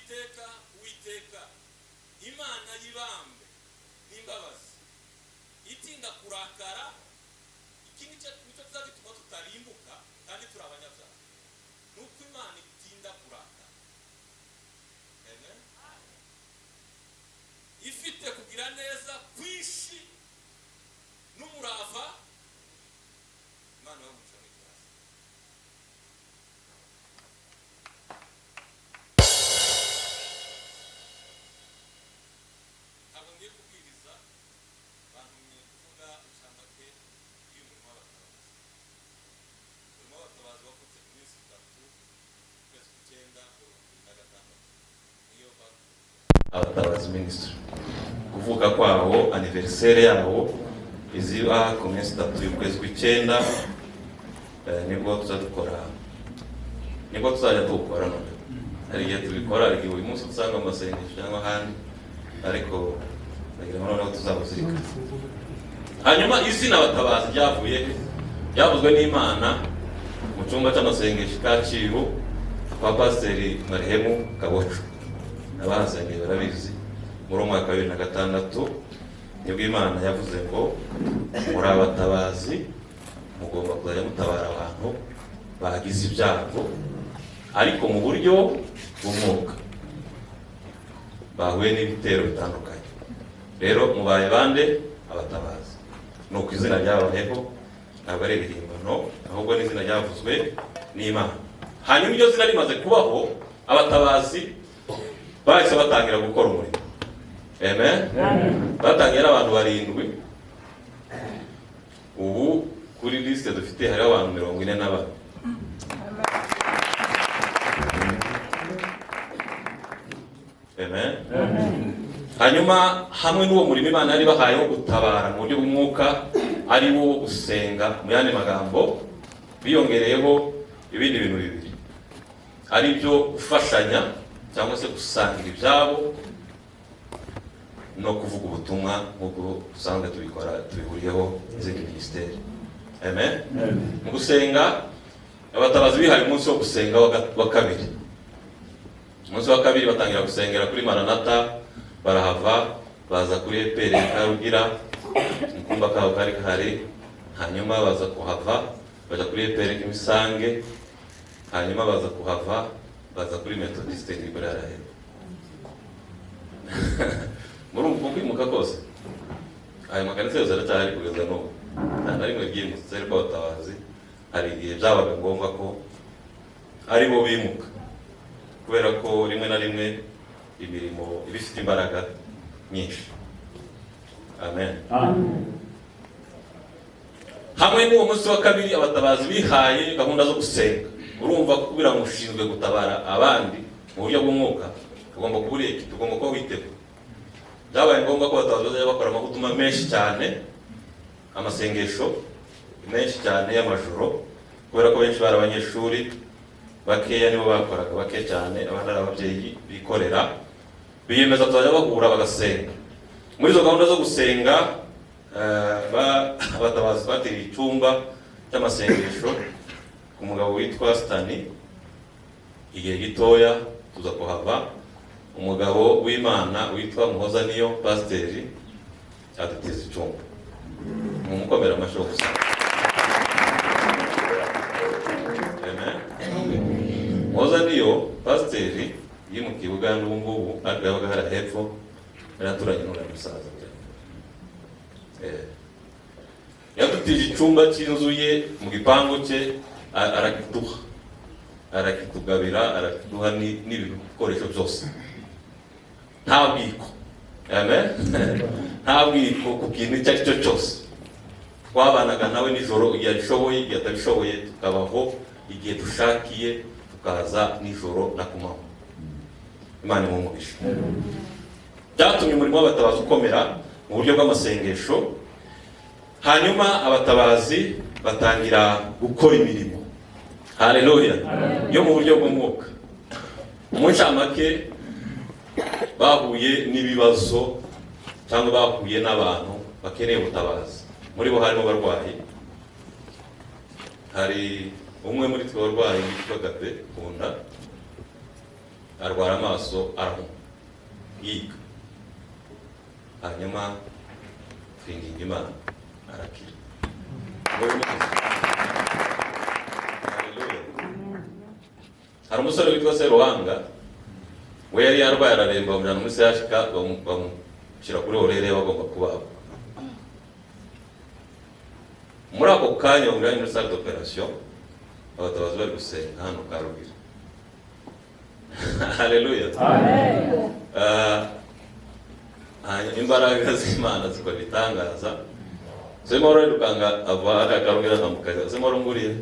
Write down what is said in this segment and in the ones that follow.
Uwiteka, Uwiteka, Imana y'ibambe n'imbabazi, itinda kurakara. Iki nicyo kizagituma tutarimbuka kandi turi abanyabyaha, ni uko Imana itinda kurakara. Amen. Ifite kugira neza kwinshi n'umurava. Imana yo mu ijuru. Ntabwo ngiye kubwiriza, bantumye kuvuga inshamake y'umurimo w'abatabazi. Umurimo w'abatabazi wavutse ku minsi 3, ukwezi kw'icyenda, 2006, niyo Abatabazi Ministry. Kuvuka kwawo, anniversaire yawo iziba ku minsi 3 y'ukwezi kw'icyenda, nibwo tuzadukora, nibwo tuzajya tuwukora. None hari igihe tubikora, hari igihe uyu munsi usanga mu masengesho cyangwa ahandi, ariko ndagira ngo noneho tuzawuzirikana. Hanyuma izina Abatabazi ryavuye he? Ryavuzwe n'Imana mu cyumba cy'amasengesho Kacyiru kwa Pasiteri Marihemu Kaboco. Abahasengeye barabizi. Muri uwo mwaka wa 2006 nibwo Imana yavuze ngo: "Muri abatabazi, mugomba kuzajya mutabara abantu bagize ibyago, ariko mu buryo bw'umwuka, bahuye n'ibitero bitandukanye. Rero mubaye bande? Abatabazi." Ni uko izina ryabayeho. Ntabwo ari ibihimbano, ahubwo ni izina ryavuzwe n'Imana. Hanyuma iryo zina rimaze kubaho, abatabazi bahise batangira gukora umurimo. Amen. Batangiye ari abantu barindwi. Ubu kuri lisite dufite hariho abantu 44. Amen. Hanyuma hamwe n'uwo murimo Imana yari bahaye wo gutabara mu buryo bw'umwuka, ari wo gusenga, mu yandi magambo, biyongereyeho ibindi bintu bibiri, ari byo gufashanya cyangwa se gusangira ibyabo no kuvuga ubutumwa, nk'uko dusanzwe tubikora, tubihuriyeho n'izindi minisiteri. Amen. Mu gusenga, abatabazi bihaye umunsi wo gusenga wa kabiri. Umunsi wa kabiri batangira gusengera kuri Maranata, barahava baza kuri EPR Karugira, mu kumba kabo kari kahari. Hanyuma baza kuhava bajya kuri EPR Kimisange, hanyuma baza kuhava baza kuri Methodiste Libre Araheba. Muri uku kwimuka kose, ayo makanisa yose aracyahari kugeza n'ubu, nta na rimwe ryimutse. Ariko abatabazi hari igihe byabaga ngombwa ko ari bo bimuka, kubera ko rimwe na rimwe imirimo iba ifite imbaraga nyinshi. Amen. Hamwe n'uwo munsi wa kabiri, abatabazi bihaye gahunda zo gusenga. Urumva, kubwira ngo ushinzwe gutabara abandi mu buryo bw'umwuka, ugomba kuba uri équipé, ugomba kuba witeguye. Byabaye ngombwa ko abatabazi bazajya bakora amahuduma menshi cyane, amasengesho menshi cyane y'amajoro, kubera ko benshi bari abanyeshuri. Bakeya nibo bakoraga, bake cyane, abandi ari ababyeyi bikorera. Biyemeza kuzajya bahura bagasenga. Muri izo gahunda zo gusenga, abatabazi batiriye icyumba cy'amasengesho ku mugabo witwa Stani. Igihe gitoya tuza kuhava, umugabo w'Imana witwa Muhoza, niyo pasiteri, adutiza icyumba. Mumukomera amashyi gusa. Amen. Muhoza niyo pasiteri yimukiye Uganda ubu ngubu, ariko yabaga hariya hepfo, yari aturanye n'uriya musaza. Yadutije icyumba cy'inzu ye mu gipangu cye, arakiduha, arakitugabira, arakiduha n'ibikoresho byose. Nta bwiko. Amen. Nta bwiko ku kintu icyo ari cyo cyose. Twabanaga nawe nijoro igihe abishoboye, igihe atabishoboye tukabaho igihe dushakiye, tukaza nijoro na ku manywa. Imana imuhe umugisha. Byatumye umurimo w'abatabazi ukomera mu buryo bw'amasengesho. Hanyuma abatabazi batangira gukora imirimo, haleluya, yo mu buryo bw'umwuka. Mu ncamake, bahuye n'ibibazo cyangwa bahuye n'abantu bakeneye ubutabazi. Muri bo harimo abarwayi. Hari umwe muri twe warwayi witwa Gabe Kunda. Arwara amaso, arahuma yiga, hanyuma twinginga Imana arakira. Ngo bimukize. Haleluya. Hari umusore witwa Seruhanga, we yari yarwaye araremba, bamujyana muri CHK, bamushyira kuri horaire bagomba kubagwa. Muri ako kanya bamujyanye muri salle d'opération, abatabazi bari gusenga hano Karubira. Haleluya. Hanyuma imbaraga z'Imana zikora ibitangaza. Semahoro arirukanga ava aka Karugira arambuka. Semahoro nguriye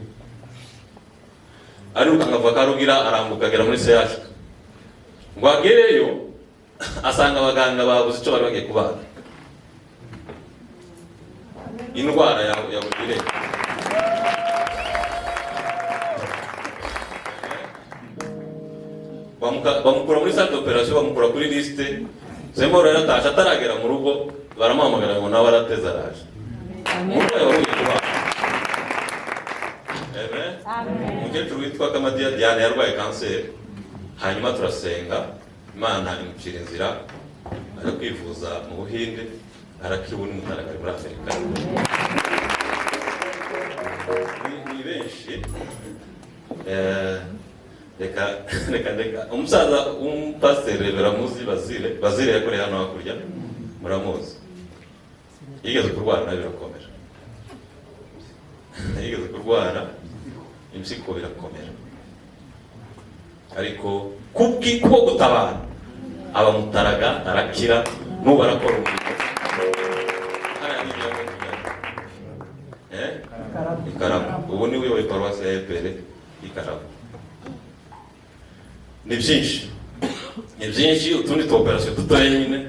arirukanga ava Karugira arambuka agera muri CHK. Ngo agereyo asanga abaganga babuze icyo bari bagiye kubaga, indwara ya bugire. Bamukura muri salle d'opération, bamukura kuri liste. Semahoro yaratashe, ataragera mu rugo baramuhamagara ngo nawe arateze araje. Umurwayi wari ugiye kubaga. Amen. Umukecuru witwa Kamadiya Diane yarwaye kanseri, hanyuma turasenga, Imana imucira inzira, ajya kwivuza mu Buhinde, arakira, ubu ni mutaraga muri Amerika. Ni benshi. Reka umusaza w'umupasiteri baramuzi, Bazile. Bazile yakoreye hano hakurya, muramuzi. Yigeze kurwara nawe birakomera, yigeze kurwara impyiko birakomera, ariko kubwi kubwo gutabara abamutaraga arakira, n'ubu arakora umurimo hariya hirya yo Kigali. Ikaramu. Ubu ni uyoboye paruwasi ya EPR Ikaramu. Ni byinshi, ni byinshi. Utundi tu opération dutoya nyine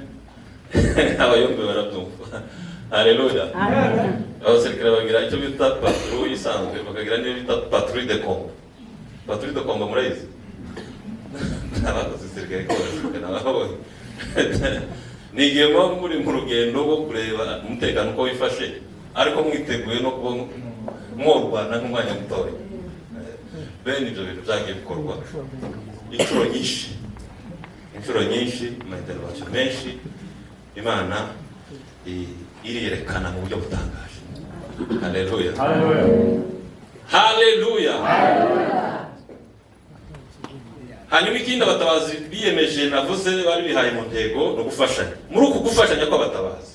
abayombe barabyumva. Haleluya. Abasirikare bagira icyo bita patrouille isanzwe, bakagira n'iyo bita patrouille de combat. Patrouille de combat murayizi? Abakoze isirikare ko abasirikare nababonye. Ni igihe muba muri mu rugendo rwo kureba umutekano uko wifashe, ariko mwiteguye no kuba mworwana nk'umwanya mutoya. Bene ibyo bintu byagiye bikorwa inshuro nyinshi, inshuro nyinshi, ama intervention menshi. Imana iriyerekana mu buryo butangaje. Haleluya, haleluya. Hanyuma ikindi abatabazi biyemeje, navuze bari bihaye mu ntego, ni ugufashanya. Muri uku gufashanya kw'abatabazi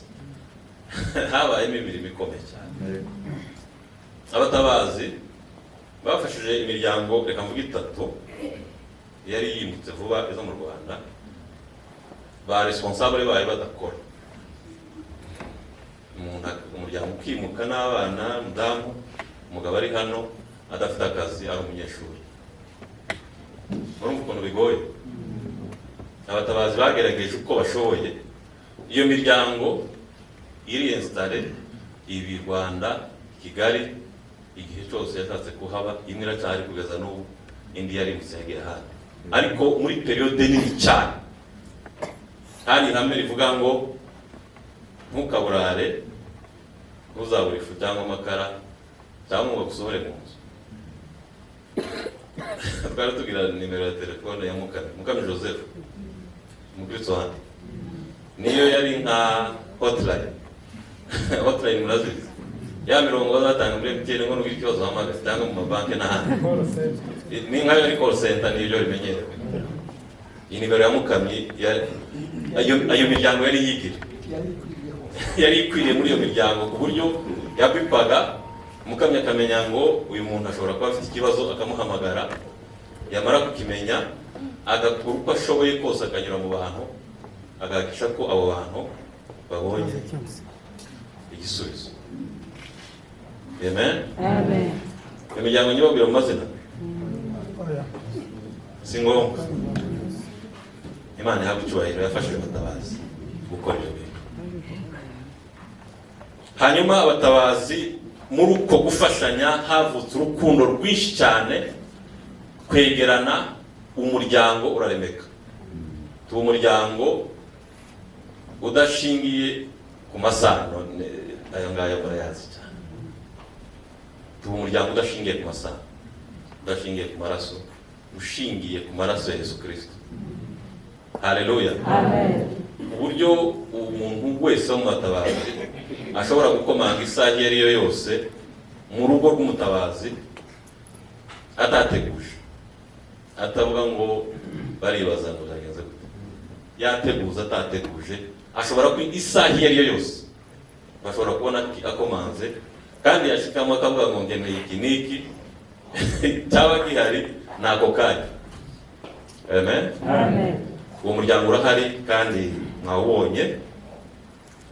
habayemo imirimo ikomeye cyane. Abatabazi bafashije imiryango, reka mvuge itatu, yari yimutse vuba iza mu Rwanda, ba responsable bayo badakora. Umuntu, umuryango ukimuka n'abana, umudamu, umugabo ari hano adafite akazi, ari umunyeshuri. Urumva ukuntu bigoye. Abatabazi bagerageje uko bashoboye, iyo miryango iri installé ibi Rwanda, Kigali, igihe cyose yashatse kuhaba. Imwe iracyahari kugeza n'ubu, indi yarimutse yagiye ahandi. Ariko muri période nini cyane hari ihame rivuga ngo ntukaburare, ntuzabure ifu cyangwa amakara cyangwa ngo bagusohore mu nzu. Twari tugira nimero ya telefone ya Mukami, Mukami Joseph, umukristo hano. Niyo yari nka hotline. Hotline murazizi, ya mirongo bazatanga muri MTN ngo nugira ikibazo uhamagare, cyangwa mu mabanki n'ahandi, ni nkayo, ari call center, nibyo bimenyerewe. Iyi nimero ya Mukamyi ayo miryango yari yigira, yari ikwiriye muri iyo miryango, ku buryo yabipaga, Mukamyi akamenya ngo uyu muntu ashobora kuba afite ikibazo, akamuhamagara. Yamara kukimenya agakora uko ashoboye kose, akanyura mu bantu, agahakisha ko abo bantu babonye igisubizo. Amen. Amen. Imiryango nyibabwira mu mazina si ngombwa. Imana ihabwa icyubahiro yafashije abatabazi gukora ibyo bintu. Hanyuma abatabazi muri uko gufashanya havutse urukundo rwinshi cyane, kwegerana, umuryango uraremeka. Tuba umuryango udashingiye ku masano, ayo ngayo murayazi cyane. Tuba umuryango udashingiye ku masano, udashingiye ku maraso. Ushingiye ku maraso ya Yesu Kirisito. Haleluya! Amen. Uburyo umuntu wese wo mu batabazi ashobora gukomanga isaha iyo ari yo yose mu rugo rw'umutabazi, atateguje, atavuga ngo baribaza ngo byagenze gute, yateguza, atateguje, ashobora ku isaha iyo ari yo yose bashobora kubona akomanze, kandi yashikamo akavuga ngo ngeneye iki n'iki, cyaba gihari ni ako kanya. Amen. Amen. Uwo muryango urahari kandi mwawubonye,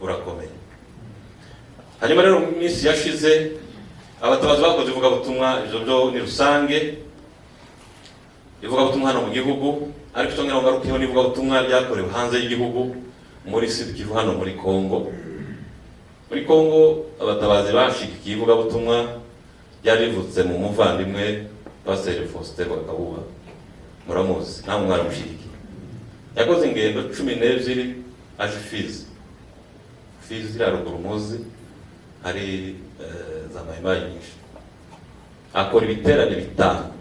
urakomeye. Hanyuma rero, mu minsi yashize abatabazi bakoze ivugabutumwa. Ibyo byo ni rusange, ivugabutumwa hano mu gihugu, ariko icyo ngira ngo ngarukeho ni ivugabutumwa ryakorewe hanze y'igihugu, muri Sud Kivu, hano muri Kongo. Muri Kongo abatabazi bashigikiye ivugabutumwa ryari rivutse mu muvandimwe Pasiteri Faustin Rwakabuba. Muramuzi namwe, mwaramushyigikiye. Yakoze ingendo 12 aje Fizi. Fizi iri haruguru, muzi hari za mayimayi nyinshi. Akora ibiterane bitanu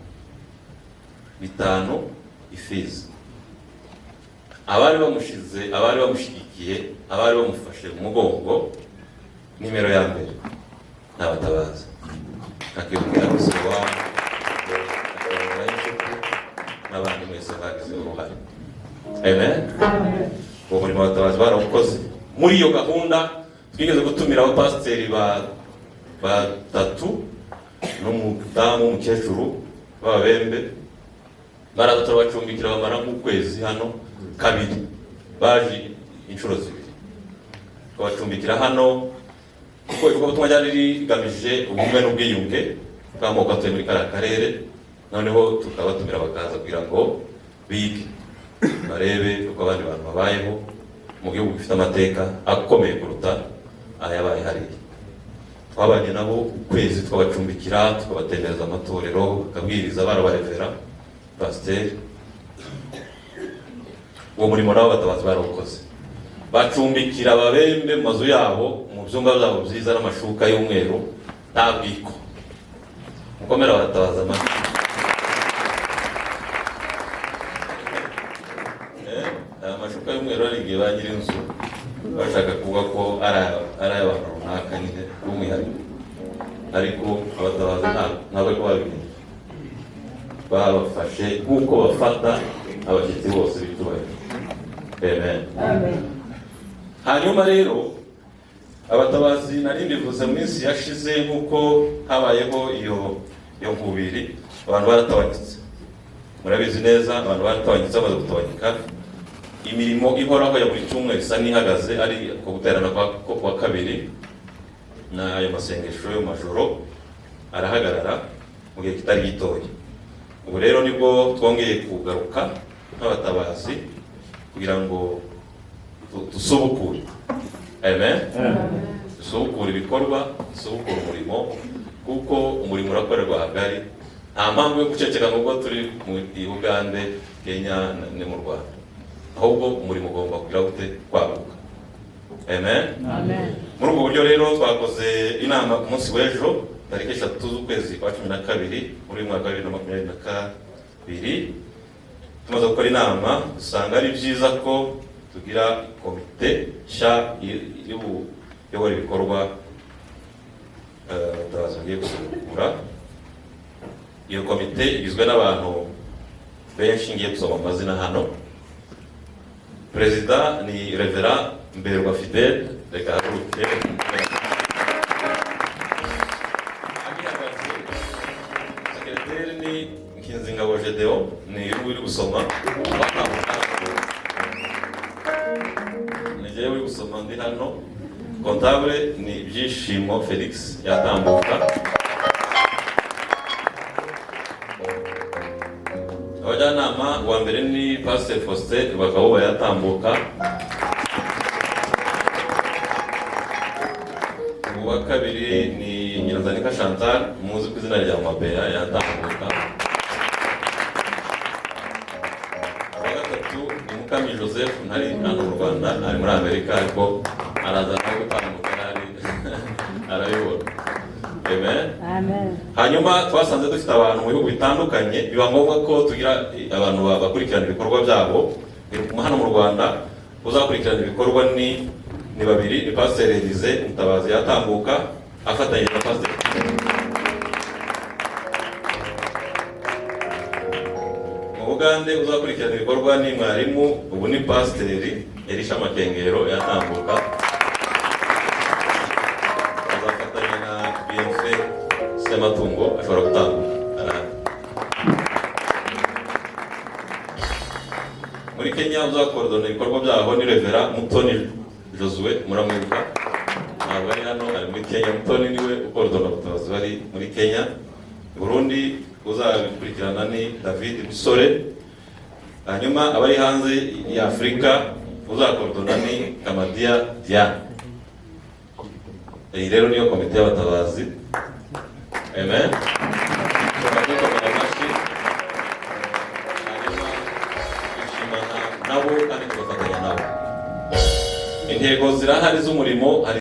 bitanu i Fizi. Abari bamushize, abari bamushyigikiye, abari bamufashe mu mugongo, nimero ya mbere ni abatabazi. Akibwira gusa iwabo, akibwira inshuti n'abandi mwese bagize uruhare. Amen. Amen. Uwo murimo abatabazi barawukoze. Muri iyo gahunda twigeze gutumira abapasiteri batatu n'umudamu w'umukecuru b'ababembe, baraza turabacumbikira, bamara nk'ukwezi hano kabiri. Baje inshuro zibiri, tukabacumbikira hano, kuko ivugabutumwa ryari rigamije ubumwe n'ubwiyunge bw'amoko atuye muri kariya karere. Noneho tukabatumira bakaza kugira ngo bige, barebe uko abandi bantu babayeho mu gihugu gifite amateka akomeye kuruta ayabaye hariya. Twabanye nabo ukwezi, tukabacumbikira, tukabatembereza amatorero, bakabwiriza, barabarevera pasiteri. Uwo murimo nabo abatabazi barawukoze, bacumbikira ababembe mu mazu yabo, mu byumba byabo byiza, n'amashuka y'umweru, nta bwiko. Mukomere abatabaza amashyi. Aya mashuka y'umweru, hari igihe ba nyir'inzu bashaka kuvuga ko ari ay'abantu runaka nyine b'umwihariko, ariko abatabazi ntabwo ariko babigenje. Babafashe nk'uko bafata abashyitsi bose b'icyubahiro. Amen. Amen. Hanyuma rero abatabazi, nari mbivuze mu minsi yashize, nk'uko habayeho iyo nkubiri, abantu baratabanyitse. Murabizi neza, abantu baratabanyitse. Bamaze gutabanyika, imirimo ihoraho ya buri cyumweru isa n'ihagaze, ari uko guterana ko kuwa kabiri n'ayo masengesho yo mu majoro arahagarara mu gihe kitari gitoya. Ubu rero nibwo twongeye kugaruka nk'abatabazi kugira ngo dusubukure. Amen. Dusubukure ibikorwa, dusubukure umurimo, kuko umurimo urakorerwa hagari. Nta mpamvu yo guceceka ngo ubwo turi mu Ugande, Kenya no mu Rwanda, ahubwo umurimo ugomba kugira gute? Kwaguka. Amen. Amen. Muri ubwo buryo rero twakoze inama ku munsi w'ejo, tariki 3 z'ukwezi kwa 12 muri uyu mwaka wa 2022. Tumaze gukora inama, usanga ari byiza ko tugira komite nshya iri buyobora ibikorwa abatabazi bagiye gusubukura. Iyo komite igizwe n'abantu benshi ngiye gusoma amazina hano. Perezida ni Reverend Mberwa Fidele, reka ahaguruke. Agihagaze, secrétaire ni Nkinzingabo Gedeon, ni uyu uri gusoma. Ni jyewe uri gusoma ndi hano. Comptable ni Byishimo Felix, yatambuka. Abajyanama, uwa mbere ni Pasteur Faustin Rwakabuba, yatambuka. Uwa kabiri ni Nyiranzanika Chantal, muzi ku izina rya Mabeya, yatambuka. Uwa gatatu ni Mukami Joseph, ntari hano mu Rwanda, ari muri Amerika, ariko araza nawe gutambuka, arabibona. Amen. Amen. Hanyuma twasanze dufite abantu mu bihugu bitandukanye, biba ngombwa ko tugira abantu bakurikirana ibikorwa byabo. Hano mu Rwanda uzakurikirana ibikorwa ni babiri, ni Pasiteri Elize Mutabazi yatambuka afatanyije na Pasiteri. Mu Bugande uzakurikirana ibikorwa ni mwarimu, ubu ni Pasiteri Elisha Makengero yatambuka, azafatanya na Bienfait Sematungo, ashobora gutambuka arahari. Muri Kenya uzakorodona ibikorwa byaho ni Revera Mutoni Josue, muramwibuka, ntabwo ari hano, ari muri Kenya. Mutoni niwe ukorodona abatabazi bari muri Kenya. Burundi uzabikurikirana ni David Musore. Hanyuma abari hanze ya Afurika uzakorodona ni Kamadia Diane. Iyi rero niyo komite y'abatabazi. Amen. Tukadukomera amashyi, hanyuma twishimana nabo kandi tugafatanya nabo. Intego zirahari z'umurimo hari